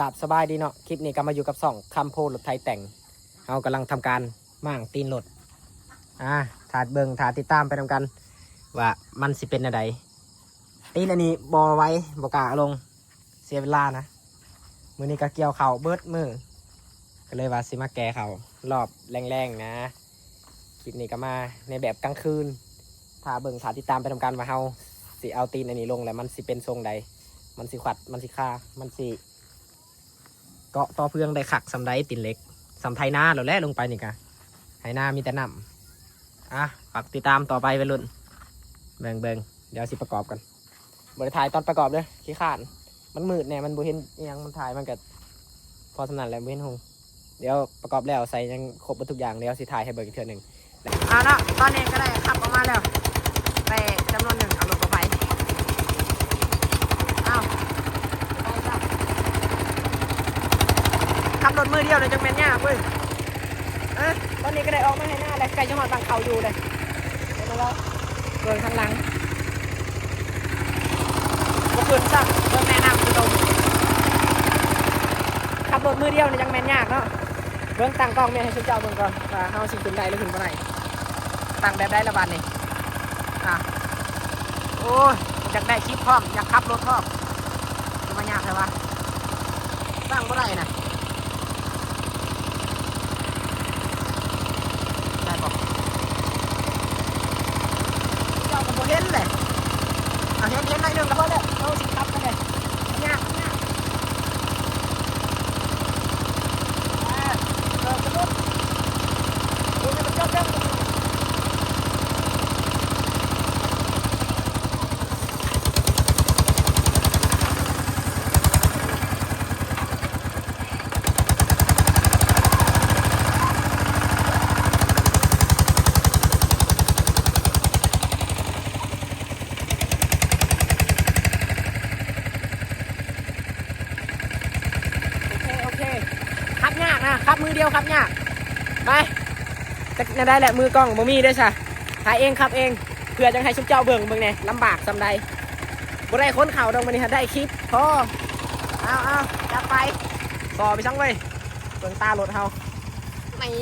ครับ สบายดีเนาะ คลิปนี้ก็มาอยู่กับช่องคำโพรถไถแต่ง เฮากำลังทำการหมางตีนรถ อ่า ถ้าเบิ่ง ถ้าติดตามไปนำกัน ว่ามันสิเป็นแนวใด ตีนอันนี้บ่ไหว บ่กล้าเอาลง เสียเวลานะ มื้อนี้ก็เกี่ยวข้าวเบิดมื้อ ก็เลยว่าสิมาแก่ข้าวรอบแลงๆ นะ คลิปนี้ก็มาในแบบกลางคืน ถ้าเบิ่ง ถ้าติดตามไปนำกันว่าเฮาสิเอาตีนอันนี้ลงแล้วมันสิเป็นทรงใด มันสิขวัด มันสิคา มันสิเกาะต่อเฟืองได้คักส่ำใด ตีนเหล็ก ส่ำไถนาแล้วแหละ ลงไปนี่กะ ไถนามีแต่น้ำ อ่ะ ฝากติดตามต่อไปวัยรุ่น เบิ่งๆ เดี๋ยวสิประกอบกัน บ่ได้ถ่ายตอนประกอบเด้อ ขี้คร้าน มันมืดแน่ มันบ่เห็นอิหยัง มันถ่ายมันก็พอส่ำนั้นแหละ บ่เห็นหุง เดี๋ยวประกอบแล้วใส่หยังครบเบิดทุกอย่าง เดี๋ยวสิถ่ายให้เบิ่งอีกเทื่อหนึ่ง เอาเนาะ ตอนนี้ก็ได้ขับออกมาแล้ว แต่จำนวนหนึ่ง เอารถเข้าไป เอา ขับรถมือเดียวเลยจังแม่นยากเว้ย เอ้อ ตอนนี้ก็ได้ออกมาไถนาแล้ว ใกล้จะฮอดบ้านเขาอยู่เลย เห็นแล้ว เบิ่งข้างหลัง บ่ขึ้นซ้ำ เบิ่งแม่น้ำคือลม ขับรถมือเดียวนี่จังแม่นยากเนาะ เบิ่งตั้งกล้องแม่นให้ซุมเจ้าเบิ่งก่อน ว่าเฮาสิขึ้นได้หรือขึ้นบ่ได้ ตั้งแบบใดละบาดนี้ อ่ะ โอ้ย อยากได้คลิปพร้อม อยากขับรถพร้อม สิมายากแท้วะ ตั้งบ่ได้นะ ได้บ่ เจ้าก็บ่เห็นเลย เอาเห็น เห็นหน่อยหนึ่งก็พอแล้ว เอาสิขับไปเลย ยาก ยาก อ่า เออ สรุป โอ้ย มันจอดแล้ว โอเค โอเค ขับยากนะ ขับมือเดียวขับยาก ไป จักแนวใดแหละ มือกล้องบ่มีเด้ซะ ถ่ายเองขับเอง เพื่อจั่งให้ซุมเจ้าเบิ่ง เบิ่งแหน่ ลำบากส่ำใด บ่ได้ขนข้าวดอกมื้อนี้ ได้คลิปพอ เอา เอา จัดไป ต่อไปซังเว้ย เบิ่งตารถเฮา นี่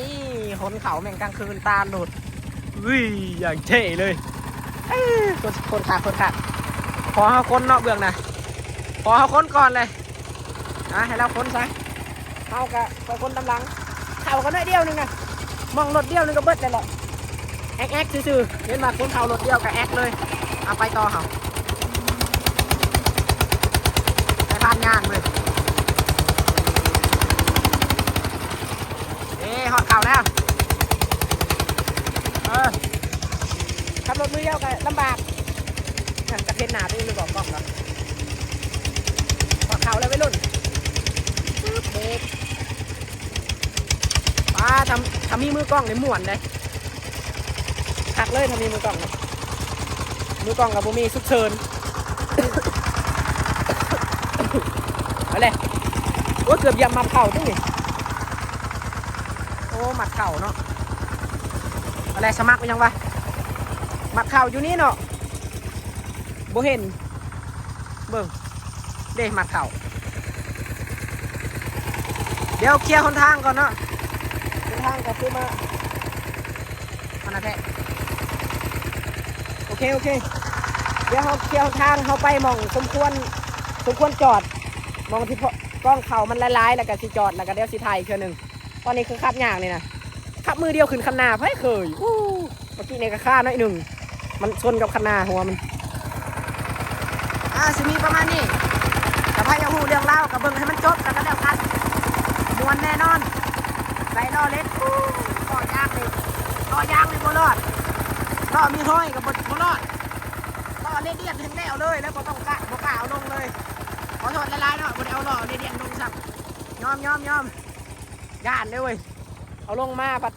ขนข้าวแม่งกลางคืน ตารถ อุ้ย อย่างเท่เลย เอ้ย คน คนขับ คนขับ พอเฮาขนเนาะเบิ่งนะ พอเฮาขนก่อนเลย อ่ะ ให้ลาวขนซะ เฮาก็ค่อยขนตามหลัง ข้าวก็น้อยเดียวหนึ่งนะ หม่องรถเดียวหนึ่งก็เบิดแล้วแหละ แอ๊กๆ ซื่อๆ เห็นว่าขนข้าวรถเดียวก็แอ๊กเลย เอาไปต่อเฮา ไปผ่านงานเว้ย เอ้ ฮอดข้าวแล้ว เออ ขับรถมือเดียวก็ลำบาก จักเห็นหน้าตัวเองหรือบ่ กล้องเนาะ ฮอดข้าวแล้ววัยรุ่น ปึ๊บ เบรก ป๊า ถ้า ถ้ามีมือกล้องนี่ม่วนเด้ คักเลยถ้ามีมือกล้องนี่ มือกล้องก็บ่มี สุกเฉิน เอาเลย โอ้ย เกือบเหยียบหมัดเข่าจังนี่ โอ้ หมัดเข่าเนาะ เอาเลย สมัครไปยังวะ หมัดเข่าอยู่นี่เนาะ บ่เห็น เบิ่ง เด้ หมัดเข่า เดี๋ยวเคลียร์หนทางก่อนเนาะ หนทางก็คือมา อันนั้นแท้ โอเค โอเค เดี๋ยวเฮาเคลียร์หนทาง เฮาไปหม่องสมควร สมควรจอด หม่องที่พอ กองข้าวมันหลายๆ แล้วก็สิจอด แล้วก็เดี๋ยวสิถ่ายอีกเทื่อหนึ่ง ตอนนี้คือขับยากนี่นะ ขับมือเดียวขึ้นคันนา ไผเคย อู้ เมื่อกี้นี่ก็คาน้อยหนึ่ง มันชนกับคันนาหัวมัน อ่า สิมีประมาณนี้ ถ้าใครอยากรู้เรื่องราวก็เบิ่งให้มันจบแล้วก็แล้วกัน ม่วนแน่นอน ใส่ล้อเหล็ก อู้ ล้อยางนี่ ล้อยางนี่บ่รอด ล้อมีห้อยก็บ่ บ่รอด ล้อเรเดียนแห้งแล้วเลย แล้วบ่ต้องกะ บ่กล้าเอาลงเลย ขอโทษหลายๆ เนาะ บ่ได้เอาล้อเรเดียนลงซ้ำ ยอม ยอม ยอม ย่านเลยเว้ย เอาลงมาพัด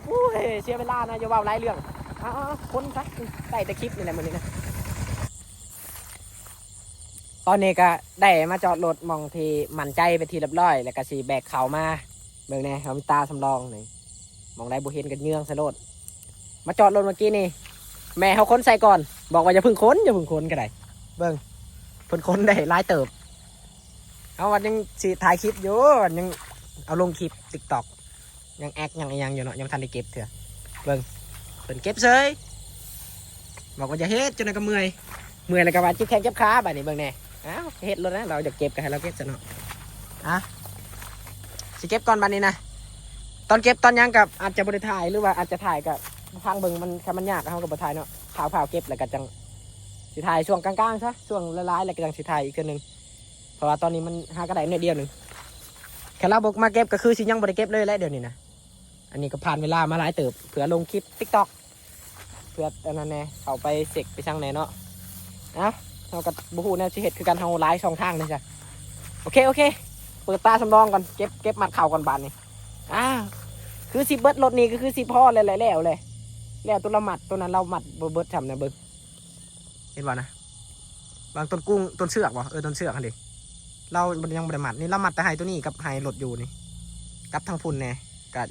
โอ้ย เสียเวลานะ อย่าเว้าหลายเรื่อง เอา เอา เอา คนซะ ได้แต่คลิปนี่แหละมื้อนี้นะ ตอนนี้ก็ได้มาจอดรถหม่องที่มั่นใจเป็นที่เรียบร้อย แล้วก็สิแบกข้าวมา เบิ่งแหน่ เฮามีตาสำรองนี่ หม่องใดบ่เห็นก็เยื้องใส่โลด มาจอดรถเมื่อกี้นี่ แม่เฮาขนใส่ก่อน บอกว่าอย่าเพิ่งขน อย่าเพิ่งขนก็ได้ เบิ่ง เพิ่นขนได้หลายเติบ ເຮົາວ່າຍັງຊິຖ່າຍຄລິບຢູ່ ຍັງເອົາລົງຄລິບ TikTok ຍັງແອັກ ຍັງອີ່ຫຍັງຢູ່ເນາະ ຍັງບໍ່ທັນໄດ້ເກັບເທື່ອ. ເບິ່ງ ເພິ່ນເກັບເສີຍ ບອກວ່າຢ່າເຮັດ ຈົນນັ້ນກໍເມື່ອຍ ເມື່ອຍແລ້ວກໍວ່າເຈັບແຂ້ງເຈັບຂາ. ບາດນີ້ເບິ່ງແດ່ ອ້າວ ເຮັດໂລດນະ ລາວຢາກເກັບກໍໃຫ້ລາວເກັບຊະເນາະ. ອ່ະ ຊິເກັບກ່ອນບາດນີ້ນະ. ຕອນເກັບຕອນຫຍັງກໍອາດຈະບໍ່ໄດ້ຖ່າຍ ຫຼືວ່າອາດຈະຖ່າຍກໍຟັງເບິ່ງ ມັນ ຄັນມັນຍາກກໍເຮົາກໍບໍ່ຖ່າຍເນາະ. ຟ້າວໆເກັບ ແລ້ວກໍຈັ່ງຊິຖ່າຍຊ່ວງກາງໆຊະ ຊ່ວງຫຼາຍໆ ແລ້ວກໍຈັ່ງຊິຖ່າຍອີກເທື່ອໜຶ່ງ ເພາະວ່າຕອນນີ້ມັນຫາກໍໄດ້ໜ້ອຍດຽວໜຶ່ງ. ຄັນລາວບໍ່ມາເກັບກໍຄືຊິຍັງບໍ່ໄດ້ເກັບເລີຍແຫຼະດຽວນີ້ນະ. ອັນນີ້ກໍຜ່ານເວລາມາຫຼາຍເຕີບ ເພື່ອລົງຄລິບ TikTok ເພື່ອອັນນັ້ນແດ່ ເຂົ້າໄປເຊັກໄປຊ່າງແດ່ເນາະ. ເອົ້າ ເຮົາກໍບໍ່ຮູ້ແນວຊິເຮັດຄືກັນ ເຮົາຫຼາຍຊ່ອງທາງເລີຍຊະ. ໂອເຄ ໂອເຄ ເປີດຕາສຳລອງກ່ອນ ເກັບ ເກັບມັດເຂົ້າກ່ອນບາດນີ້. ອ້າວ ຄືຊິເບິດ ລົດນີ້ກໍຄືຊິພໍແລ້ວ ແລ້ວແຫຼະ ແລ້ວ ແລ້ວໂຕລະມັດ ໂຕນັ້ນລາວມັດບໍ່ເບິດຊ້ຳນະ ເບິ່ງ ເຫັນບໍ່ນະ ບາງຕົ້ນກຸ້ງ ຕົ້ນເຊືອກບໍ່ ເອີ ຕົ້ນເຊືອກຫັ້ນເດ ລາວຍັງບໍ່ໄດ້ມັດນີ້ ລາວມັດແຕ່ໄຮ່ໂຕນີ້ກັບໄຮ່ລົດຢູ່ນີ້ ກັບທາງພຸ້ນແດ່ ກະ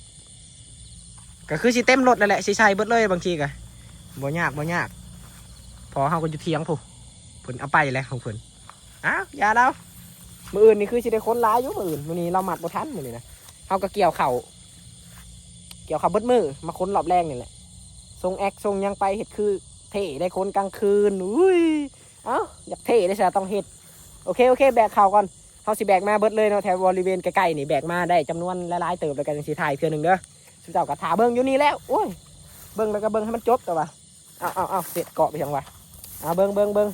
ກໍຄືຊິເຕັມລົດແລ້ວແຫຼະ ຊິໃສ່ເບິດເລີຍ ບາງທີກໍບໍ່ຍາກ ບໍ່ຍາກ ເພາະເຮົາກໍຢູ່ຖຽງພຸ້ນ ເພິ່ນເອົາໄປແລ້ວຂອງເພິ່ນ. ອ້າວ ຢ່າລາວ ມື້ອື່ນນີ້ຄືຊິໄດ້ຂົນຫຼາຍຢູ່ ມື້ອື່ນ ມື້ນີ້ລາວມັດບໍ່ທັນ ມື້ນີ້ນະ. ເຮົາກໍກ່ຽວເຂົ້າ ກ່ຽວເຂົ້າເບິດມື້ ມາຂົນຮອບແລງນີ້ແຫຼະ ສົ່ງແອັກສົ່ງຫຍັງໄປ ເຮັດຄືເທ່ໄດ໋ ຂົນກາງຄືນ. ອຸ້ຍ ເອົ້າ ຢາກເທ່ໄດ໋ຊະ ຕ້ອງເຮັດ. ໂອເຄ ໂອເຄ ແບກເຂົ້າກ່ອນ ເຮົາຊິແບກມາເບິດເລີຍເນາະ ແຖວບໍລິເວນໃກ້ໆນີ້ ແບກມາໄດ້ຈຳນວນຫຼາຍໆເຕີບ ແລ້ວກໍຈັ່ງຊິຖ່າຍເທື່ອໜຶ່ງເດີ. ຊຸມເຈົ້າກໍຖ້າເບິ່ງຢູ່ນີ້ແຫຼະ ໂອ້ຍ ເບິ່ງແລ້ວກໍເບິ່ງໃຫ້ມັນຈົບ ແຕ່ວ່າ ເອົາ ເອົາ ເອົາ ເສດເກາະໄປຫຍັງວະ? ເອົາ ເບິ່ງ ເບິ່ງ ເບິ່ງ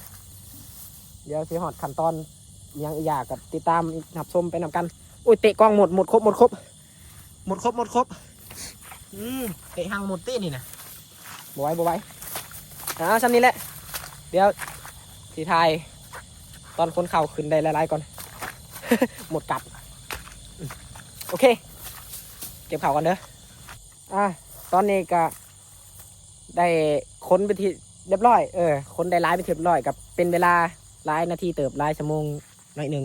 ດຽວຊິຮອດຂັ້ນຕອນຫຍັງອີກຢ່າງກໍຕິດຕາມຮັບຊົມໄປນຳກັນ. ໂອ້ຍ ເຕະກ້ອງໝົດ ໝົດຄົບ ໝົດຄົບ ໝົດຄົບ ໝົດຄົບ. ອືມ ເຕະຮັງໝົດຕິນີ້ນະ ບໍ່ໄຫວ ບໍ່ໄຫວ. ອ່າ ສ່ຳນີ້ແຫຼະ ດຽວຊິຖ່າຍຕອນຂົນເຂົ້າຂຶ້ນໄດ້ຫຼາຍໆກ່ອນ ໝົດກັບ. ໂອເຄ ເກັບເຂົ້າກ່ອນເດີ. ອ່າ ຕອນນີ້ກະໄດ້ຂົນເປັນທີ່ຮຽບຮ້ອຍ ເອີ ຂົນໄດ້ຫຼາຍເປັນທີ່ຮຽບຮ້ອຍ ກະເປັນເວລາຫຼາຍນາທີເຕີບ ຫຼາຍຊົ່ວໂມງໜ້ອຍໜຶ່ງ.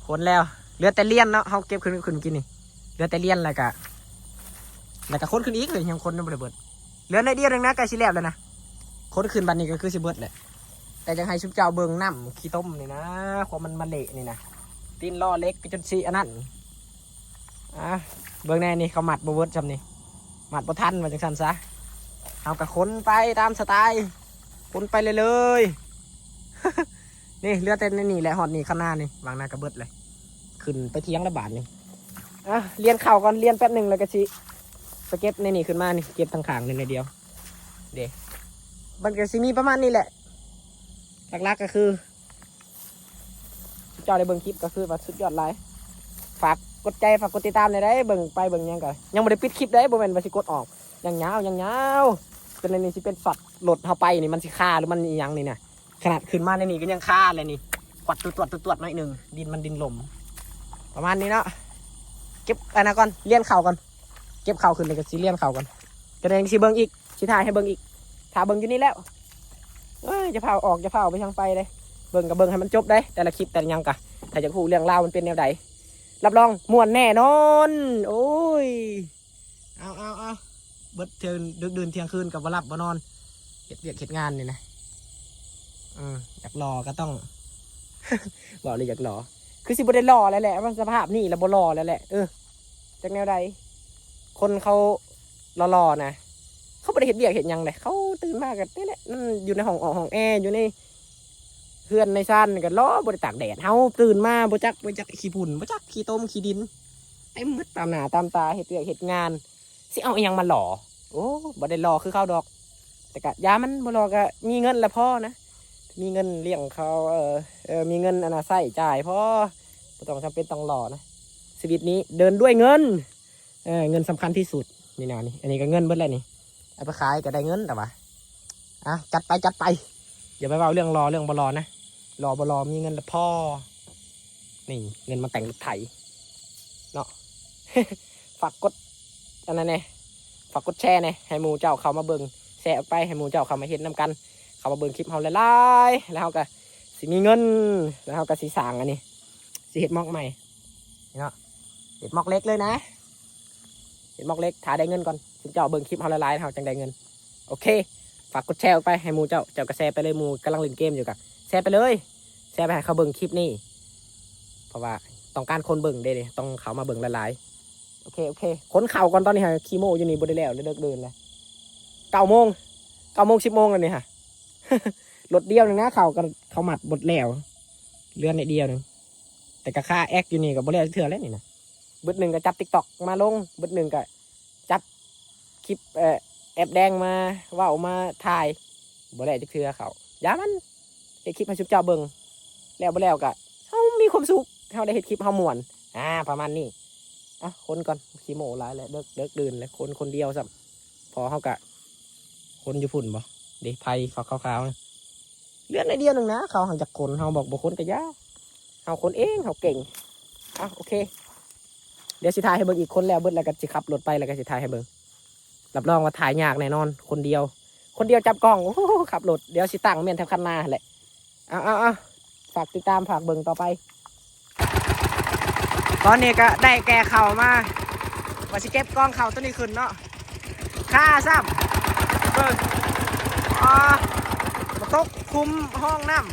ຂົນແລ້ວ ເຫຼືອແຕ່ລຽນເນາະ ເຮົາເກັບຂຶ້ນ ຂຶ້ນກິນນີ້ ເຫຼືອແຕ່ລຽນ ແລ້ວກະ ແລ້ວກະຂົນຂຶ້ນອີກເລີຍ ຍັງຂົນຍັງບໍ່ໄດ້ເບິດ ເຫຼືອໜ້ອຍດຽວໜຶ່ງນະ ໃກ້ຊິແລ້ວແລ້ວນະ. ຂົນຂຶ້ນບັດນີ້ກໍຄືຊິເບິດແຫຼະ ແຕ່ຢາກໃຫ້ຊຸມເຈົ້າເບິ່ງນ້ຳຂີ້ຕົມນີ້ນະ ຄວາມມັນ ມັນເລະນີ້ນະ. ຕີນລໍ້ເຫຼັກກໍຈົນຊິອັນນັ້ນ. ອ່າ ເບິ່ງແດ່ນີ້ ເຂົາມັດບໍ່ເບິດຊ່ຳນີ້ ມັດບໍ່ທັນ ວ່າຈັ່ງຊັ້ນຊະ. ເຮົາກໍຂົນໄປຕາມສະໄຕ ຂົນໄປເລື້ອຍໆ ນີ້ ເຫຼືອແຕ່ໃນນີ້ແຫຼະ ຮອດນີ້ ຂ້າງໜ້ານີ້ ຫວ່າງໜ້າກໍເບິດເລີຍ ຂຶ້ນໄປຖຽງລະບາດນີ້. ອ່າ ລຽນເຂົ້າກ່ອນ ລຽນແປັບໜຶ່ງ ແລ້ວກໍຊິໄປເກັບໃນນີ້ຂຶ້ນມານີ້ ເກັບທາງຂ້າງນີ້ໜ້ອຍດຽວເດ້. ມັນກໍຊິມີປະມານນີ້ແຫຼະ ຫຼັກໆກໍຄື ເຈົ້າໄດ້ເບິ່ງຄລິບກໍຄືວ່າສຸດຍອດຫຼາຍ. ຝາກກົດໃຈ ຝາກກົດຕິດຕາມແດ່ເດີ້ ເບິ່ງໄປເບິ່ງຫຍັງກໍຍັງບໍ່ໄດ້ປິດຄລິບເດ້ ບໍ່ແມ່ນວ່າຊິກົດອອກ. ຍັງຍາວ ຍັງຍາວ ຈົນອັນນີ້ຊິເປັນຊັອດລົດເຮົາໄປນີ້ ມັນຊິຄາ ຫຼືມັນອີ່ຫຍັງນີ້ນະ. ຂະໜາດຂຶ້ນມາໃນນີ້ກໍຍັງຄາແຫຼະນີ້ ກວດຕວດໆໜ້ອຍໜຶ່ງ ດິນມັນດິນລົມ ປະມານນີ້ເນາະ. ເກັບອັນນັ້ນກ່ອນ ລຽນເຂົ້າກ່ອນ ເກັບເຂົ້າຂຶ້ນ ແລ້ວກໍຊິລຽນເຂົ້າກ່ອນ ຈະໄດ້ຊິເບິ່ງອີກ ຊິຖ່າຍໃຫ້ເບິ່ງອີກ. ຖ້າເບິ່ງຢູ່ນີ້ແລ້ວ ເອີຍ ຢ່າຟ້າວອອກ ຢ່າຟ້າວໄປທາງໄປເດ້ ເບິ່ງກໍເບິ່ງໃຫ້ມັນຈົບເດ້ ແຕ່ລະຄລິບແຕ່ລະຫຍັງກະ. ຖ້າຢາກຮູ້ເລື່ອງລາວມັນເປັນແນວໃດ ຮັບຮອງມ່ວນແນ່ນອນ. ໂອ້ຍ ເອົາ ເອົາ ເອົາ ເບິດເຖິງດຶກດື່ນທ່ຽງຄືນກໍບໍ່ຫຼັບບໍ່ນອນ ເຮັດວຽກເຮັດງານນີ້ນະ. ອືມ ຢາກຫຼໍ່ກໍຕ້ອງ ເວົ້າແລ້ວຢາກຫຼໍ່ ຄືຊິບໍ່ໄດ້ຫຼໍ່ແລ້ວແຫຼະ ມັນສະພາບນີ້ລະບໍ່ຫຼໍ່ແລ້ວແຫຼະ. ເອີ ຈັກແນວໃດ ຄົນເຂົາຫຼໍ່ໆນະ ເຂົາບໍ່ໄດ້ເຮັດວຽກເຮັດຫຍັງເດ້ ເຂົາຕື່ນມາກໍນີ້ແຫຼະ ມັນຢູ່ໃນຫ້ອງອອກຫ້ອງແອ ຢູ່ໃນເຮືອນໃນຊານກໍຫຼໍ່ ບໍ່ໄດ້ຕາກແດດ. ເຮົາຕື່ນມາບໍ່ຈັກ ບໍ່ຈັກຂີ້ຝຸ່ນ ບໍ່ຈັກຂີ້ຕົມຂີ້ດິນ ເຕັມໝົດຕາມໜ້າຕາມຕາ ເຮັດວຽກເຮັດງານ ຊິເອົາອີ່ຫຍັງມາຫຼໍ່? ໂອ້ ບໍ່ໄດ້ຫຼໍ່ຄືເຂົາດອກ ແຕ່ກະຢ່າມັນ ບໍ່ຫຼໍ່ກະມີເງິນລະພໍນະ ມີເງິນລ້ຽງເຂົາ ເອີ ເອີ ມີເງິນອັນນ່າໃຊ້ຈ່າຍພໍ ບໍ່ຕ້ອງຈຳເປັນຕ້ອງຫຼໍ່ນະ. ຊີວິດນີ້ເດີນດ້ວຍເງິນ ເອີ ເງິນສຳຄັນທີ່ສຸດນີ້ນະ. ນີ້ ອັນນີ້ກະເງິນເບິດແລ້ວນີ້ ເອົາໄປຂາຍກະໄດ້ເງິນແລ້ວຫວາ. ອ່ະ ຈັດໄປ ຈັດໄປ ຢ່າໄປເວົ້າເລື່ອງຫຼໍ່ເລື່ອງບໍ່ຫຼໍ່ນະ ຫຼໍ່ບໍ່ຫຼໍ່ມີເງິນລະພໍ. ນີ້ເງິນມາແຕ່ງລົດໄຖເນາະ. ຝາກກົດອັນນັ້ນແດ່ ຝາກກົດແຊແດ່ ໃຫ້ໝູ່ເຈົ້າເຂົ້າມາເບິ່ງ ແຊອອກໄປໃຫ້ໝູ່ເຈົ້າເຂົ້າມາເຮັດນຳກັນ ເຂົ້າມາເບິ່ງຄລິບເຮົາຫຼາຍໆ ແລ້ວເຮົາກໍຊິມີເງິນ ແລ້ວເຮົາກໍຊິສ້າງອັນນີ້ ຊິເຮັດໝອກໃໝ່ເນາະ ເຮັດໝອກເຫຼັກເລີຍນະ ເຮັດໝອກເຫຼັກ. ຖ້າໄດ້ເງິນກ່ອນ ຊຸມເຈົ້າເບິ່ງຄລິບເຮົາຫຼາຍໆ ເຮົາຈັ່ງໄດ້ເງິນ. ໂອເຄ ຝາກກົດແຊອອກໄປໃຫ້ໝູ່ເຈົ້າ ເຈົ້າກໍແຊໄປເລີຍ ໝູ່ກຳລັງຫຼິ້ນເກມຢູ່ກໍແຊໄປເລີຍ ແຊໄປໃຫ້ເຂົາເບິ່ງຄລິບນີ້. ເພາະວ່າຕ້ອງການຄົນເບິ່ງເດ້ ຕ້ອງເຂົ້າມາເບິ່ງຫຼາຍໆ. ໂອເຄ ໂອເຄ ຂົນເຂົ້າກ່ອນ. ຕອນນີ້ຫາຂີ້ໂມ້ຢູ່ນີ້ ບໍ່ໄດ້ແລ້ວ ເລິກເດີນແລ້ວ ເກົ້າໂມງ ເກົ້າໂມງ ສິບໂມງແລ້ວນີ້ຫາ ລົດດຽວໜຶ່ງນະ ເຂົ້າກໍເຂົ້າມັດໝົດແລ້ວ ເຫຼືອໜ້ອຍດຽວໜຶ່ງ ແຕ່ກໍຄາແອັກຢູ່ນີ້ກໍບໍ່ແລ້ວຈັກເທື່ອແລ້ວນີ້ນະ. ບຶດໜຶ່ງກໍຈັບຕິກຕັອກມາລົງ ບຶດໜຶ່ງກໍຈັບຄລິບ ເອີ ແອັບແດງມາເວົ້າມາຖ່າຍ ບໍ່ແລ້ວຈັກເທື່ອ. ເຂົ້າ ຢ່າມັນ ເຮັດຄລິບໃຫ້ຊຸມເຈົ້າເບິ່ງ ແລ້ວບໍ່ແລ້ວກໍເຮົາມີຄວາມສຸກ ເຮົາໄດ້ເຮັດຄລິບເຮົາມ່ວນ ອ່າ ປະມານນີ້. ອ່ະ ຂົນກ່ອນ ຂີ້ໂມ້ຫຼາຍແລ້ວ ເດິກ ເດິກດື່ນແລ້ວ ຂົນຄົນດຽວຊ້ຳ ພໍ່ເຮົາກະຂົນຢູ່ພຸ້ນບໍ່ ເດ້ ໄຜ່ຂາວໆ ເຫຼືອໜ້ອຍດຽວໜຶ່ງນະ. ເຂົາຫາກຢາກຂົນ ເຮົາບອກບໍ່ຂົນກະຢ່າ ເຮົາຂົນເອງ ເຮົາເກັ່ງ. ອ່ະ ໂອເຄ ດຽວຊິຖ່າຍໃຫ້ເບິ່ງອີກ ຂົນແລ້ວເບິດແລ້ວກະຊິຂັບລົດໄປ ແລ້ວກະຊິຖ່າຍໃຫ້ເບິ່ງ. ຮັບຮອງວ່າຖ່າຍຍາກແນ່ນອນ ຄົນດຽວ ຄົນດຽວຈັບກ້ອງ ໂອ້ໂຫ ຂັບລົດ. ດຽວຊິຕັ້ງແມ່ນແຖວຄັນນາຫັ້ນແຫຼະ. ເອົາ ເອົາ ເອົາ ຝາກຕິດຕາມ ຝາກເບິ່ງຕໍ່ໄປ. ຕອນນີ້ກໍໄດ້ແກ່ເຂົ້າມາ ວ່າຊິເກັບກອງເຂົ້າຕົວນີ້ຂຶ້ນເນາະ ຄາຊ້ຳ ເບິ່ງ ອໍ ມາຕົກຂຸມຮ່ອງນ້ຳ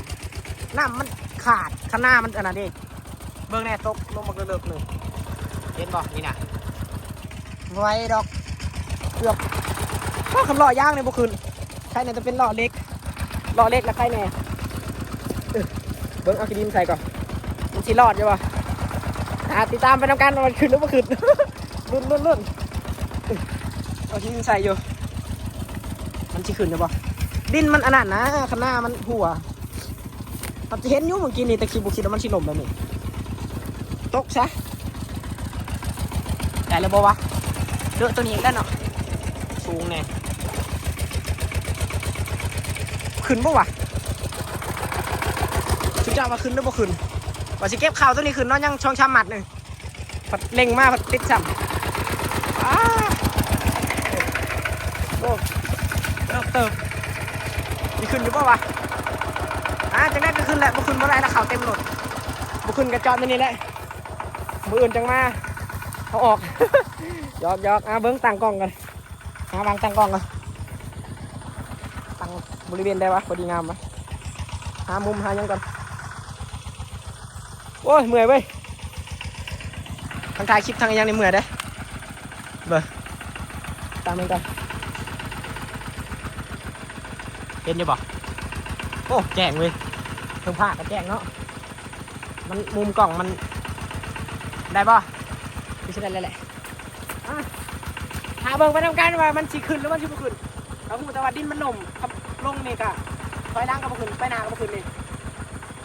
ນ້ຳມັນຂາດ ຄັນນາມັນອັນນັ້ນເດ້. ເບິ່ງແນ່ ຕົກລົງບັກເລິກໆ ນີ້ ເຫັນບໍ່ ນີ້ນະ ບໍ່ໄຫວດອກ ເກືອບ ໂອ້ ຄັນລໍ້ຢາງນີ້ບໍ່ຂຶ້ນ ໃຄແນ່ແຕ່ເປັນລໍ້ເຫຼັກ ລໍ້ເຫຼັກລະໃຄແນ່. ເອີ ເບິ່ງ ເອົາຂີ້ດິນໃສ່ກ່ອນ ມັນຊິລອດຢູ່ບໍ່ ອ່າ ຕິດຕາມໄປນຳກັນວ່າມັນຂຶ້ນຫຼືບໍ່ຂຶ້ນ ລຸ້ນໆໆ. ເອີ ເອົາຂີ້ດິນໃສ່ຢູ່ ມັນຊິຂຶ້ນຢູ່ບໍ່ ດິນມັນອັນນັ້ນນະ ຄັນນາມັນຮົ່ວ. ເຮົາຈະເຫັນຢູ່ເມື່ອກີ້ນີ້ ແຕ່ຄິດບໍ່ຄິດວ່າມັນຊິລົ້ມແບບນີ້ ຕົກຊະ ໄດ້ແລ້ວບໍ່ວະ ເດີໂຕນີ້ອີກແລ້ວເນາະ ສູງແນ່ ຂຶ້ນບໍ່ວະ ສຸດຍອດວ່າຂຶ້ນຫຼືບໍ່ຂຶ້ນ ວ່າຊິເກັບເຂົ້າໂຕນີ້ຂຶ້ນເນາະ ຍັງສອງສາມມັດໜຶ່ງ. ພັດເລັ່ງມາພັດຕິດຊ້ຳ ອ້າ ໂອ້ ເຕີບເຕີບ ຊິຂຶ້ນຢູ່ບໍ່ວະ ອ່າ ຈັ່ງໃດກໍຂຶ້ນແຫຼະ ບໍ່ຂຶ້ນບໍ່ໄດ້ລະ ເຂົ້າເຕັມລົດ ບໍ່ຂຶ້ນກໍຈອດມື້ນີ້ແຫຼະ ມື້ອື່ນຈັ່ງມາເອົາອອກ ຢອກໆ ອ່າ ເບິ່ງຕັ້ງກ້ອງກ່ອນ ຫາວາງຕັ້ງກ້ອງກ່ອນ ຕັ້ງບໍລິເວນໃດວະ ພໍດີງາມວະ ຫາມຸມຫາຫຍັງກ່ອນ ໂອ້ຍ ເມື່ອຍເວີຍ ທັງຖ່າຍຄລິບທັງອີ່ຫຍັງນີ້ເມື່ອຍເດ້ ເບິ່ງ ຕາມມັນກ່ອນ ເຫັນຢູ່ບໍ່ ໂອ້ ແຈ້ງເວີຍ ເທິງຟ້າກໍແຈ້ງເນາະ ມັນ ມຸມກ້ອງມັນ ໄດ້ບໍ່ ຄືຊິໄດ້ແລ້ວແຫຼະ ອ່ະ ຖ້າເບິ່ງໄປນຳກັນວ່າມັນຊິຂຶ້ນຫຼືມັນຊິບໍ່ຂຶ້ນ ເຮົາຮູ້ແຕ່ວ່າດິນມັນລົ້ມ ຄັນລົງນີ້ກະຖອຍຫຼັງກໍບໍ່ຂຶ້ນ ໄປໜ້າກໍບໍ່ຂຶ້ນນີ້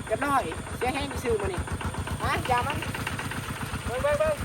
ຮຽບຮ້ອຍ ເສຍແຮງຊື່ໆມື້ນີ້ ມາ ຢ່າມັນ ເບິ່ງ ເບິ່ງ ເບິ່ງ.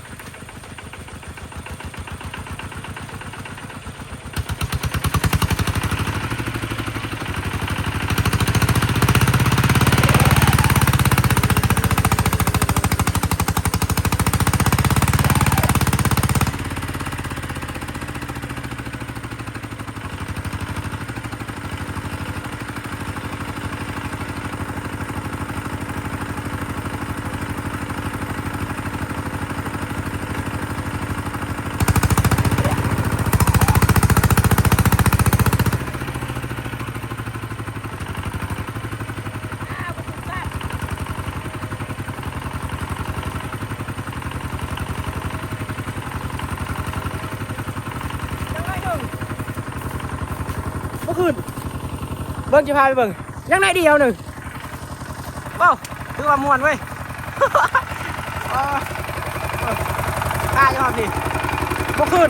ບໍ່ຂຶ້ນ ເບິ່ງ ຊິພາໄປເບິ່ງ ຍັງໜ້ອຍດຽວໜຶ່ງ ໂອ້ ຖືວ່າມ່ວນເວີຍ ເອີ ເອີ ຄາຢູ່ຫັ້ນນີ້ ບໍ່ຂຶ້ນ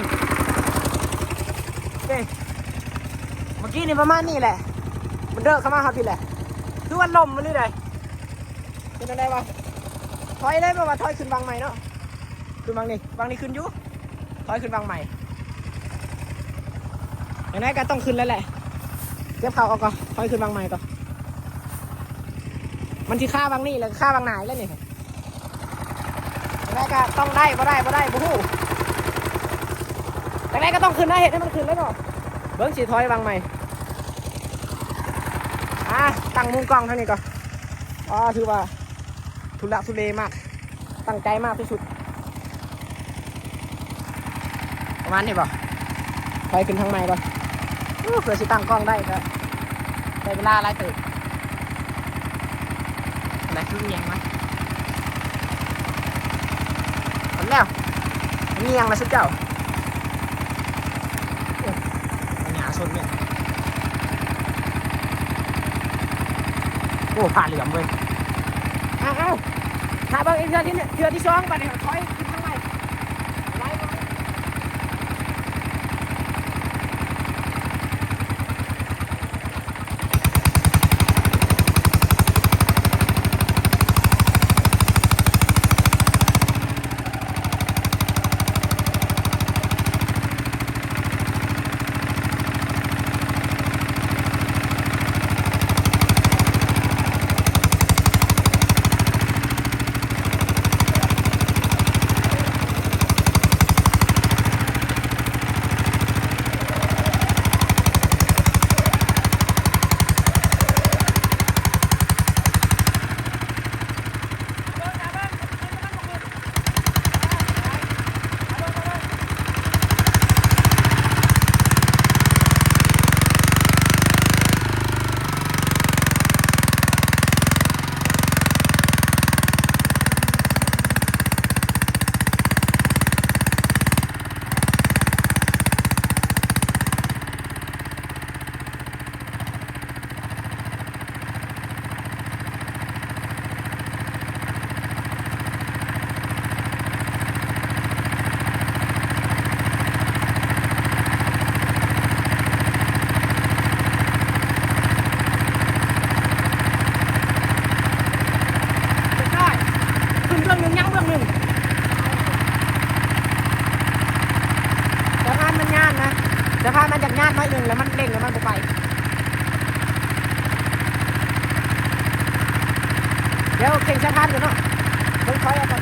ເອີ ເມື່ອກີ້ນີ້ປະມານນີ້ແຫຼະ ມັນເດີກເຂົ້າມາຮອດພີ້ແຫຼະ ຄືວ່າລົມມັນນີ້ໃດ ເປັນຈັ່ງໃດວະ ຖອຍເລີຍ ແບບວ່າຖອຍຂຶ້ນວັງໃໝ່ເນາະ ຂຶ້ນວັງນີ້ ວັງນີ້ຂຶ້ນຢູ່ ຖອຍຂຶ້ນວັງໃໝ່ ຈັ່ງໃດກໍຕ້ອງຂຶ້ນແລ້ວແຫຼະ ເກັບເຂົ້າເອົາກ່ອນ ຖອຍຂຶ້ນວັງໃໝ່ກ່ອນ ມັນຊິຄາວັງນີ້ ແລ້ວຄາວັງໜ້າອີກແລ້ວນີ້ ຈັ່ງໃດກໍຕ້ອງໄດ້ ບໍ່ໄດ້ ບໍ່ໄດ້ ບໍ່ຮູ້ ຈັ່ງໃດກໍຕ້ອງຂຶ້ນນະ ເຮັດໃຫ້ມັນຂຶ້ນແລ້ວເນາະ ເບິ່ງ ຊິຖອຍວັງໃໝ່ ອ່າ ຕັ້ງມຸມກ້ອງທາງນີ້ກ່ອນ ອໍ ຖືວ່າທຸລັກທຸເລມາກ ຕັ້ງໃຈມາກທີ່ສຸດ ປະມານນີ້ບໍ່? ຖອຍຂຶ້ນທາງໃໝ່ກ່ອນ ໂອ້ ເພື່ອຊິຕັ້ງກ້ອງໄດ້ກໍໃຊ້ເວລາຫຼາຍເຕີບ ແລ້ວຄືຫຍັງວະ? ແລ້ວ ມີຫຍັງລະຊຸມເຈົ້າ? ໂອ້ ພະຍາຊົນເດ້. ໂອ້ ຜ້າເຫຼືອມເວີຍ. ເອົາ ເອົາ ຖ້າເບິ່ງອີກເທື່ອທີ່ ເທື່ອທີ່ສອງ ບາດນີ້ຖອຍຂຶ້ນທາງໃໝ່. ໄວ້ ໄວ້. ເປັນໄດ້ ຂຶ້ນເບື້ອງໜຶ່ງ ຍັງເບື້ອງໜຶ່ງ. ສະພານມັນຍານນະ ສະພານມັນຢາກຍານໜ້ອຍໜຶ່ງ ແລ້ວມັນເລັ່ງ ແລ້ວມັນບໍ່ໄປ. ດຽວເຄັ່ງສາຍພານກ່ອນເນາະ ເບິ່ງຖອຍອອກກ່ອນ.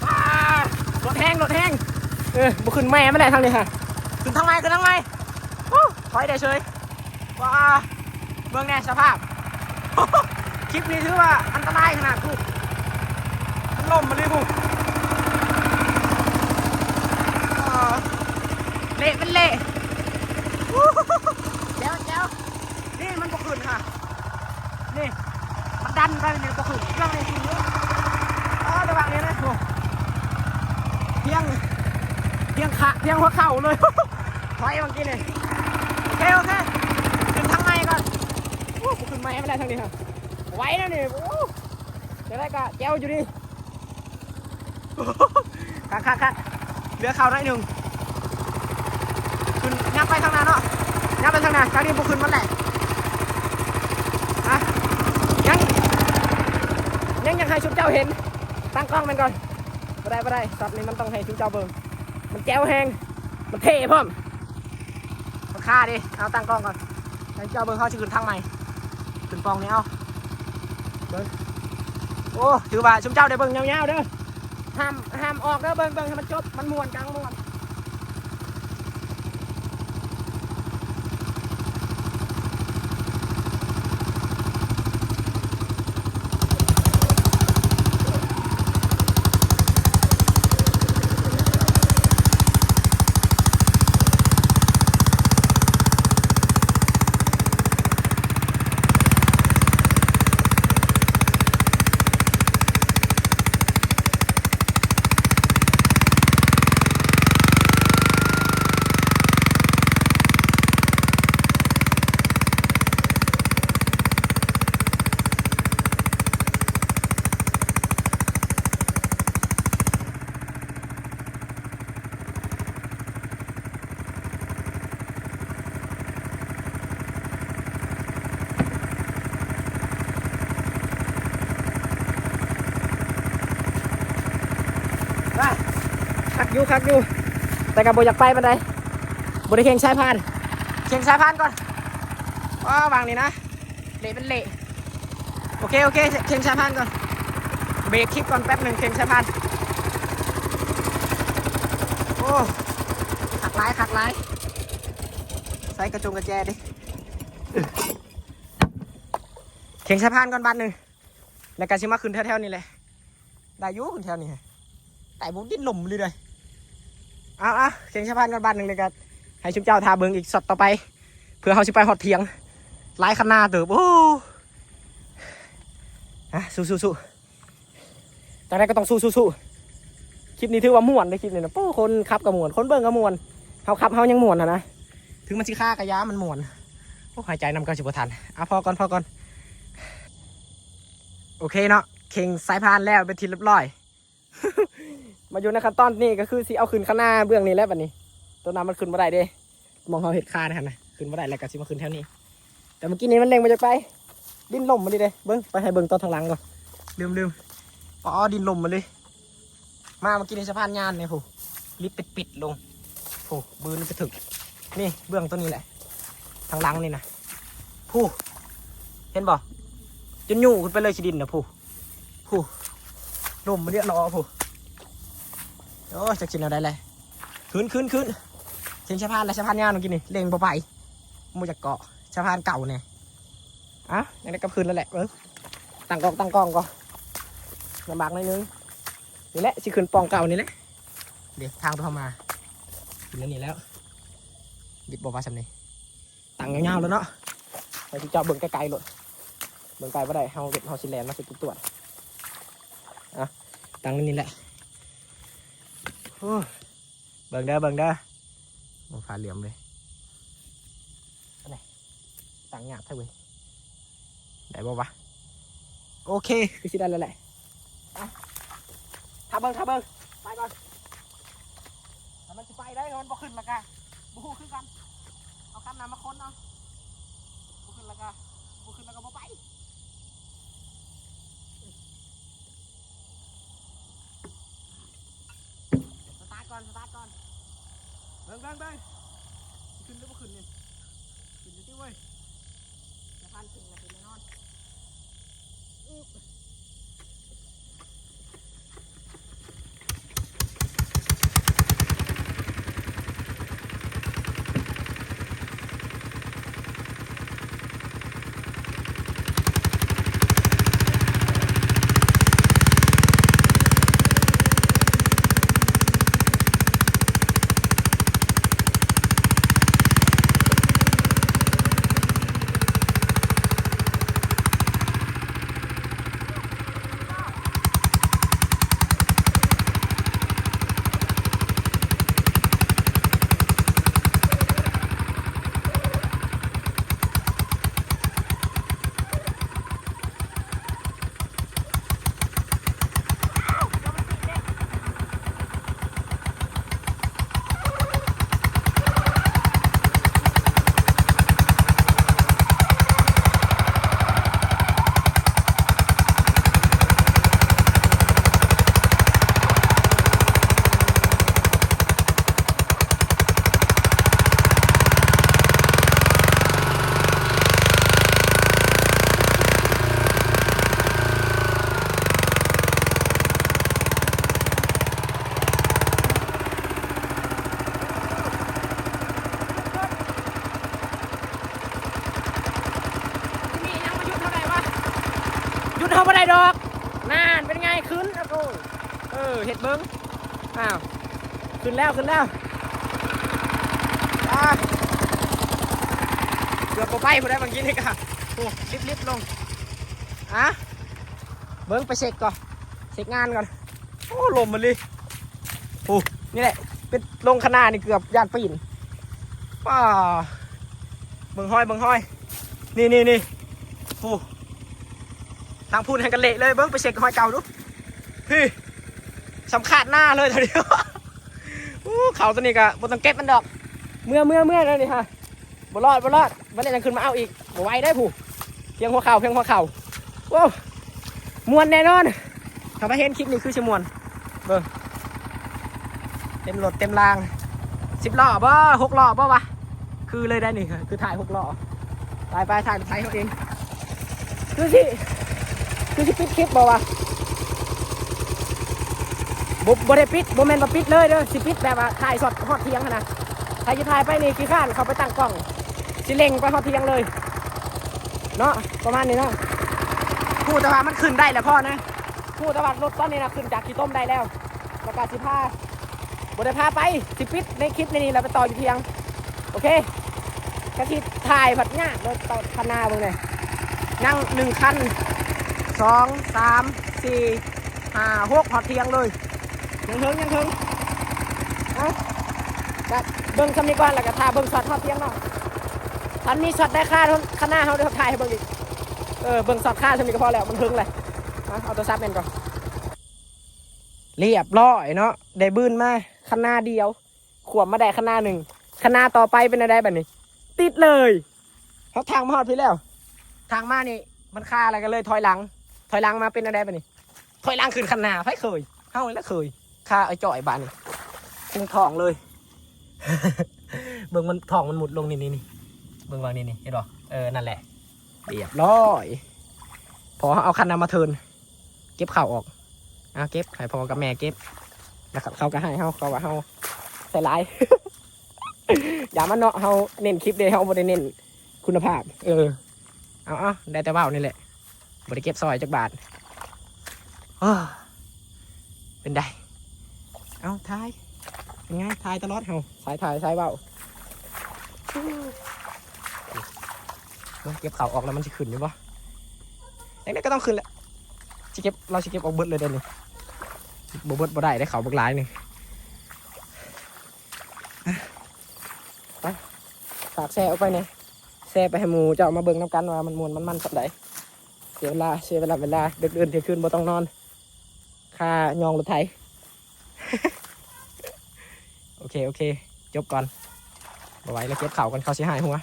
ອ້າ ລົດແຮງ ລົດແຮງ ເອີ ບໍ່ຂຶ້ນແມ່ມັນແຫຼະທາງນີ້ຫັ້ນ ຂຶ້ນທາງໃໝ່ ຂຶ້ນທາງໃໝ່. ໂອ້ ຖອຍໄດ້ເສີຍ ວ້າ ເບິ່ງແດ່ສະພາບ ຄລິບນີ້ຖືວ່າອັນຕະລາຍຂະໜາດພຸ້ນ ມັນລົ້ມມາເລີຍພຸ້ນ ເລະ ມັນເລະ ແຈ໋ວ ແຈ໋ວ ນີ້ມັນບໍ່ຂຶ້ນຫະ ນີ້ ມັນດັນໄປນີ້ບໍ່ຂຶ້ນ ເຄື່ອງນີ້ຂຶ້ນເລີຍ ອ້າ ລະວັງນີ້ນະ ໂອ້ ພຽງ ພຽງຂາ ພຽງຫົວເຂົ່າເລີຍ ຖອຍເມື່ອກີ້ນີ້ ໂອເຄ ໂອເຄ ຂຶ້ນທາງໃໝ່ກ່ອນ ໂອ້ ຂຶ້ນໃໝ່ບໍ່ໄດ້ທາງນີ້ຫະ ໄຫວແລ້ວນີ້ ໂອ້ ຈັ່ງໃດກະແຈ໋ວຢູ່ດີ. ຄັກໆໆ ເຫຼືອເຂົ້າໜ້ອຍໜຶ່ງ ຂຶ້ນ ຍັບໄປທາງໜ້າເນາະ ຍັບໄປທາງໜ້າ ທາງນີ້ບໍ່ຂຶ້ນມັນແຫຼະ ອ່ະ ຍັງ ຍັງ ຍັງຢາກໃຫ້ຊຸມເຈົ້າເຫັນ ຕັ້ງກ້ອງມັນກ່ອນ ບໍ່ໄດ້ ບໍ່ໄດ້ ຊັອດນີ້ມັນຕ້ອງໃຫ້ຊຸມເຈົ້າເບິ່ງ ມັນແຈ໋ວແຮງ ມັນເທ່ພ້ອມ. ມັນຄາເດ້ ເອົາຕັ້ງກ້ອງກ່ອນ ໃຫ້ເຈົ້າເບິ່ງ ເຮົາຊິຂຶ້ນທາງໃໝ່ ຂຶ້ນປ່ອງນີ້ ເອົາ ເບິ່ງ ໂອ້ ຖືວ່າຊຸມເຈົ້າໄດ້ເບິ່ງຍາວໆເດີ ຫ້າມ ຫ້າມອອກເດີ ເບິ່ງ ເບິ່ງໃຫ້ມັນຈົບ ມັນມ່ວນກາງມ່ວນ. ໄປ ຄັກຢູ່ ຄັກຢູ່ ແຕ່ກໍບໍ່ຢາກໄປປານໃດ ບໍ່ໄດ້ເຄັ່ງສາຍພານ ເຄັ່ງສາຍພານກ່ອນ ອ້າ ວາງນີ້ນະ ເລະ ມັນເລະ ໂອເຄ ໂອເຄ ເຄັ່ງສາຍພານກ່ອນ ເບຣກຄລິບກ່ອນແປັບໜຶ່ງ ເຄັ່ງສາຍພານ. ໂອ້ ຄັກຫຼາຍ ຄັກຫຼາຍ. ໃສ່ກະຈົງກະແຈເດ້. ເຄັ່ງສາຍພານກ່ອນບາດໜຶ່ງ ແລ້ວກະຊິມາຂຶ້ນແຖວໆນີ້ແຫຼະ. ໄດ້ຢູ່ ຂຶ້ນແຖວນີ້ ໄດ້ບໍ່? ດິນຫຼົ່ມອີ່ຫຼີເດ້. ເອົາໆ ເຄັ່ງສາຍພານກ່ອນບາດໜຶ່ງ ແລ້ວກະໃຫ້ຊຸມເຈົ້າຖ້າເບິ່ງອີກຊັອດຕໍ່ໄປ ເພື່ອເຮົາຊິໄປຮອດຖຽງ. ຫຼາຍຄັນນາເຕີບ. ໂອ້ ອ່ະ ສູ້ໆໆ ຈັ່ງໃດກໍຕ້ອງສູ້ໆໆ. ຄລິບນີ້ຖືວ່າມ່ວນເດ້ ຄລິບນີ້ນະ. ໂອ້ ຄົນຂັບກໍມ່ວນ ຄົນເບິ່ງກໍມ່ວນ. ເຮົາຂັບເຮົາຍັງມ່ວນຫັ້ນນະ ເຖິງມັນຊິຄາກະຢ່າ ມັນມ່ວນ. ໂອ້ ຫາຍໃຈນຳກໍຊິບໍ່ທັນ. ອ່ະ ພໍກ່ອນ ພໍກ່ອນ. ໂອເຄເນາະ ເຄັ່ງສາຍພານແລ້ວເປັນທີ່ຮຽບຮ້ອຍ. ມາຢູ່ໃນຂັ້ນຕອນນີ້ກໍຄືຊິເອົາຂຶ້ນຄະນາເບື້ອງນີ້ແຫຼະບັດນີ້. ໂຕນັ້ນມັນຂຶ້ນບໍ່ໄດ້ເດ້ ໝ່ອງເຮົາເຮັດຄານຫັ້ນນະ ຂຶ້ນບໍ່ໄດ້ ແລ້ວກໍຊິມາຂຶ້ນແຖວນີ້. ແຕ່ເມື່ອກີ້ນີ້ມັນເລັ່ງບໍ່ຢາກໄປ ດິນຫຼົ່ມມານີ້ເດ້. ເບິ່ງ ໄປໃຫ້ເບິ່ງຕອນທາງຫຼັງກ່ອນ. ລືມໆ ອໍ ດິນຫຼົ່ມມາເລີຍ. ມາເມື່ອກີ້ນີ້ສະພານຍານນີ້ພຸ້ນ ລິບປິດໆລົງ ພຸ້ນ ບືນໄປເຖິງນີ້ ເບື້ອງໂຕນີ້ແຫຼະ ທາງຫຼັງນີ້ນະ ພຸ້ນ ເຫັນບໍ່? ຈົນຍູ້ຂຶ້ນໄປເລີຍຂີ້ດິນນະ ພຸ້ນ ພຸ້ນ ຫຼົ່ມມາເດຍລໍ ພຸ້ນ. ໂອ້ຍ ຈັກຊິແນວໃດແຫຼະ. ຂຶ້ນ ຂຶ້ນ ຂຶ້ນ ເຖິງສະພານແລ້ວ ສະພານຍາວເມື່ອກີ້ນີ້ ເລັ່ງບໍ່ໄປ ບໍ່ຢາກເກາະ ສະພານເກົ່າແດ່. ອ່ະ ຍັງໄດ້ກັບຄືນແລ້ວແຫຼະ. ເບິ່ງ ຕັ້ງກ້ອງ ຕັ້ງກ້ອງກ່ອນ ລຳບາກໜ້ອຍໜຶ່ງ. ນີ້ແຫຼະ ຊິຂຶ້ນປ່ອງເກົ່ານີ້ແຫຼະ. ເດ ທາງທີ່ເຮົາມາ ຂຶ້ນອັນນີ້ແລ້ວ. ດິບບໍ່ວ່າສ່ຳນີ້ ຕັ້ງຍາວໆແລ້ວເນາະ. ໃຫ້ເຈົ້າເບິ່ງໄກໆໂລດ ເບິ່ງໄກບໍ່ໄດ້ ເຮົາ ເຮົາຊິແລ່ນມາຊິຕວດ. ອ່ະ ຕັ້ງນີ້ແຫຼະ. ໂອ້ ເບິ່ງເດີ ເບິ່ງເດີ. ໂອ້ ຟ້າເຫຼືອມເວີຍ. ອັນນີ້ ຕັ້ງຍາກແທ້ເວີຍ ໄດ້ບໍ່ວະ? ໂອເຄ ຄືຊິໄດ້ແລ້ວແຫຼະ. ໄປ ຖ້າເບິ່ງ ຖ້າເບິ່ງ ໄປກ່ອນ. ຖ້າມັນຊິໄປໄດ້ ມັນບໍ່ຂຶ້ນລະກະ ບໍ່ຮູ້ຄືກັນ. ເອົາຄັນນຳມາຄົນເອົາ ບໍ່ຂຶ້ນລະກະ ບໍ່ຂຶ້ນລະກະບໍ່ໄປ. ສະຕາດກ່ອນ ສະຕາດກ່ອນ. ເບິ່ງ ເບິ່ງ ເບິ່ງ ຊິຂຶ້ນຫຼືບໍ່ຂຶ້ນນີ້? ຂຶ້ນຢູ່ຕິເວີຍ. ສະພານຂຶ້ນລະຂຶ້ນແນ່ນອນ. ອືບ. ມີຫຍັງມາຢຸດເຮົາໄດ້ວະ? ຢຸດເຮົາບໍ່ໄດ້ດອກ. ນັ້ນ ເປັນໄງ? ຂຶ້ນ ໂອ້ໂຫ ເອີ ເຮັດເບິ່ງ. ອ້າວ ຂຶ້ນແລ້ວ ຂຶ້ນແລ້ວ. ອາ ເກືອບບໍ່ໄປພຸ້ນໄດ໋ ບາງທີນີ້ກະ ໂອ້ ລິບໆລົງ. ອາ ເບິ່ງ ໄປເຊັກກ່ອນ ເຊັກງານກ່ອນ. ໂອ້ ລົມມາລີ. ໂອ້ ນີ້ແຫຼະ ເປັນລົງຄະນານີ້ເກືອບຢ້ານປີນ. ປ້າ ເບິ່ງຮອຍ ເບິ່ງຮອຍ ນີ້ໆໆ. ໂອ້ ທາງພຸ້ນແຮ່ງກະເລະເລີຍ. ເບິ່ງ ໄປເຊັກຮອຍເກົ່າດູ. ພີ້ ສຳຄາດໜ້າເລີຍໂຕນີ້. ໂອ້ ເຂົ້າໂຕນີ້ກະບໍ່ຕ້ອງເກັບມັນດອກ. ເມື່ອ ເມື່ອ ເມື່ອແລ້ວນີ້ຮະ. ບໍ່ລອດ ບໍ່ລອດ. ບັດນີ້ຍັງຂຶ້ນມາເອົາອີກ ບໍ່ໄຫວເດ້ຜູ້. ພຽງຫົວເຂົ່າ ພຽງຫົວເຂົ່າ. ໂອ້ ມ່ວນແນ່ນອນ. ຖ້າວ່າເຫັນຄລິບນີ້ຄືຊິມ່ວນ. ເບິ່ງ ເຕັມລົດເຕັມລາງ. ສິບລໍ້ບໍ່? ຫົກລໍ້ບໍ່ວະ? ຄືເລີຍໄດ໋ນີ້ ຄືຖ່າຍຫົກລໍ້. ໄປໆ ຖ່າຍ ຖ່າຍເຮົາເອງ. ຄືຊິ ຄືຊິປິດຄລິບບໍ່ວະ? ບໍ່ ບໍ່ໄດ້ປິດ ບໍ່ແມ່ນວ່າປິດເລີຍເດີ ຊິປິດແບບວ່າຖ່າຍຊັອດຮອດຖຽງຫັ້ນນະ. ຖ້າຊິຖ່າຍໄປນີ້ຂີ້ຄ້ານເຂົ້າໄປຕັ້ງກ້ອງ ຊິເລັ່ງໄປຮອດຖຽງເລີຍເນາະ ປະມານນີ້ເນາະ. ຮູ້ແຕ່ວ່າມັນຂຶ້ນໄດ້ແລ້ວພໍນະ ຮູ້ແຕ່ວ່າລົດຕອນນີ້ນະຂຶ້ນຈາກຂີ້ຕົມໄດ້ແລ້ວ ແລ້ວກະຊິພາ ບໍ່ໄດ້ພາໄປ ຊິປິດໃນຄລິບໃນນີ້ແລ້ວໄປຕໍ່ຢູ່ຖຽງ. ໂອເຄ ກະຊິຖ່າຍພັດຍາກເດີ ຕອນຄັນນາເບິ່ງແດ່ ຍັງໜຶ່ງຄັນ ສອງ ສາມ ສີ່ ຫ້າ ຫົກ ຮອດຖຽງເລີຍ. ຍັງເຖິງ ຍັງເຖິງ ເອົ້າ ກະເບິ່ງຊ່ຳນີ້ກ່ອນ ແລ້ວກະຖ້າເບິ່ງຊັອດຮອດຖຽງເນາະ. ຄັນມີຊັອດໄດ້ຄາ ຄັນນາເຮົາ ດຽວຖ່າຍໃຫ້ເບິ່ງອີກ. ເອີ ເບິ່ງຊັອດຄາຊ່ຳນີ້ກະພໍແລ້ວ ມັນເຖິງແລ້ວ. ເອົາ ເອົາໂທລະສັບແມ່ນກ່ອນ. ລຽບຮ້ອຍເນາະ ໄດ້ບືນມາຄັນນາດຽວ ຂວມມາໄດ້ຄັນນາໜຶ່ງ. ຄັນນາຕໍ່ໄປເປັນແນວໃດບາດນີ້? ຕິດເລີຍ. ເຮົາທາງມາຮອດພີ້ແລ້ວ ທາງມານີ້ມັນຄາແລ້ວກະເລີຍຖອຍຫຼັງ ຖອຍຫຼັງມາເປັນແນວໃດບາດນີ້? ຖອຍຫຼັງຂຶ້ນຄັນນາ. ໃຜເຄີຍ? ເຮົານີ້ແຫຼະເຄີຍ ຄາໄອ້ຈ້ອຍບາດນີ້ ຄຸງທ້ອງເລີຍ. ເບິ່ງມັນ ທ້ອງມັນມຸດລົງນີ້ ນີ້ ນີ້ ເບິ່ງວ່ານີ້ ນີ້ ເຫັນບໍ່? ເອີ ນັ້ນແຫຼະ ລຽບຮ້ອຍ. ພໍເຮົາເອົາຄັນນາມາເທີນ ເກັບເຂົ້າອອກ ເອົາເກັບໃຫ້ພໍ່ກັບແມ່ເກັບ ແລ້ວເຂົາກະໃຫ້ເຮົາ ເຂົາວ່າເຮົາໃສ່ຫຼາຍ. ຢ່າມາເນາະ ເຮົາເນັ້ນຄລິບເດ້ ເຮົາບໍ່ໄດ້ເນັ້ນຄຸນນະພາບ. ເອີ ເອົາໆ ໄດ້ແຕ່ເວົ້ານີ້ແຫຼະ ບໍ່ໄດ້ເກັບຊ່ອຍຈັກບາດ. ໂອ້ ເປັນໃດ? ເອົາ ຖ່າຍ ເປັນໄງ? ຖ່າຍຕະຫຼອດເຮົາ ສາຍຖ່າຍສາຍເວົ້າ. ເບິ່ງເກັບເຂົ້າອອກແລ້ວມັນຊິຂຶ້ນຢູ່ບໍ່? ຈັ່ງໃດກະຕ້ອງຂຶ້ນແຫຼະ. ຊິເກັບ ລາວຊິເກັບອອກເບິດເລີຍເດ້ນີ້. ບໍ່ເບິດບໍ່ໄດ້ເດ້ ເຂົ້າບັກຫຼາຍນີ້. ໄປ ຝາກແຊອອກໄປແດ່ ແຊໄປໃຫ້ໝູ່ເຈົ້າມາເບິ່ງນຳກັນວ່າມັນມ່ວນມັນມັນສ່ຳໃດ. ເສຍເວລາ ເສຍເວລາ ເວລາເດິກເດີນທ່ຽງຄືນບໍ່ຕ້ອງນອນ ຄ່າຍ່ອງລົດໄຖ. ໂອເຄ ໂອເຄ ຈົບກ່ອນ ບໍ່ໄຫວແລ້ວ ເກັບເຂົ້າກ່ອນ ເຂົາຊິຮ້າຍຫົວ. ອ່ະ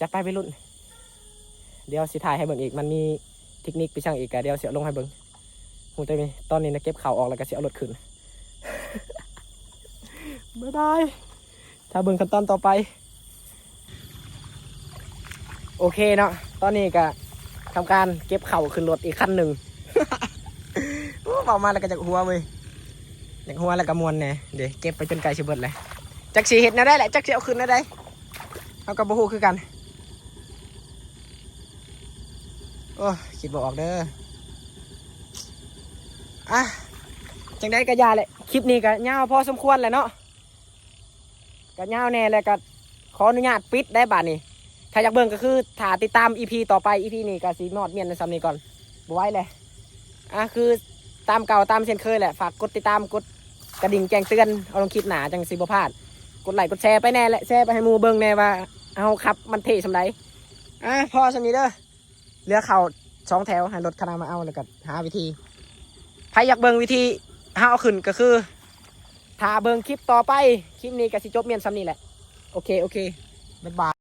ຈັດໄປໄວລຸ້ນ ດຽວຊິຖ່າຍໃຫ້ເບິ່ງອີກ ມັນມີເທັກນິກໄປຊ່າງອີກ ກະດຽວຊິເອົາລົງໃຫ້ເບິ່ງ. ຮູ້ແຕ່ນີ້ ຕອນນີ້ນະ ເກັບເຂົ້າອອກແລ້ວກະຊິເອົາລົດຂຶ້ນ. ບາຍບາຍ ຖ້າເບິ່ງຂັ້ນຕອນຕໍ່ໄປ. ໂອເຄເນາະ ຕອນນີ້ກະທຳການເກັບເຂົ້າຂຶ້ນລົດອີກຄັນໜຶ່ງ. ໂອ້ ເວົ້າມາແລ້ວກະຢາກຫົວເວີຍ ຢາກຫົວແລ້ວກະມ່ວນແດ່ເດ້ ເກັບໄປຈົນໃກ້ຊິເບິດແລ້ວ. ຈັກຊິເຮັດແນວໃດແຫຼະ ຈັກຊິເອົາຂຶ້ນແນວໃດ ເຮົາກະບໍ່ຮູ້ຄືກັນ. ໂອ້ ຄິດບໍ່ອອກເດີ. ອ່ະ ຈັ່ງໃດກະຢ່າແຫຼະ ຄລິບນີ້ກະຍາວພໍສົມຄວນແຫຼະເນາະ ກະຍາວແດ່ ແລ້ວກະຂໍອະນຸຍາດປິດໄດ້ບາດນີ້. ຖ້າຢາກເບິ່ງກະຄືຖ້າຕິດຕາມອີພີຕໍ່ໄປ ອີພີນີ້ກະຊິມອດມ້ຽນສ່ຳນີ້ກ່ອນ ບໍ່ໄຫວແຫຼະ. ອ່ະ ຄືຕາມເກົ່າຕາມເຊັ່ນເຄີຍແຫຼະ ຝາກກົດຕິດຕາມ ກົດກະດິ່ງແຈ້ງເຕືອນ ເອົາລົງຄລິບໜ້າຈັ່ງຊິບໍ່ພາດ. ກົດໄລ້ກົດແຊໄປແດ່ແຫຼະ ແຊໄປໃຫ້ໝູ່ເບິ່ງແດ່ວ່າເຮົາຂັບມັນເທ່ສ່ຳໃດ. ອ່ະ ພໍສ່ຳນີ້ເດີ ເຫຼືອເຂົ້າສອງແຖວ ໃຫ້ລົດຄັນນາມາເອົາ ແລ້ວກະຫາວິທີ ໃຜຢາກເບິ່ງວິທີເຮົາເອົາຂຶ້ນກະຄືຖ້າເບິ່ງຄລິບຕໍ່ໄປ. ຄລິບນີ້ກະຊິຈົບມ້ຽນສ່ຳນີ້ແຫຼະ. ໂອເຄ ໂອເຄ ບາຍບາຍ.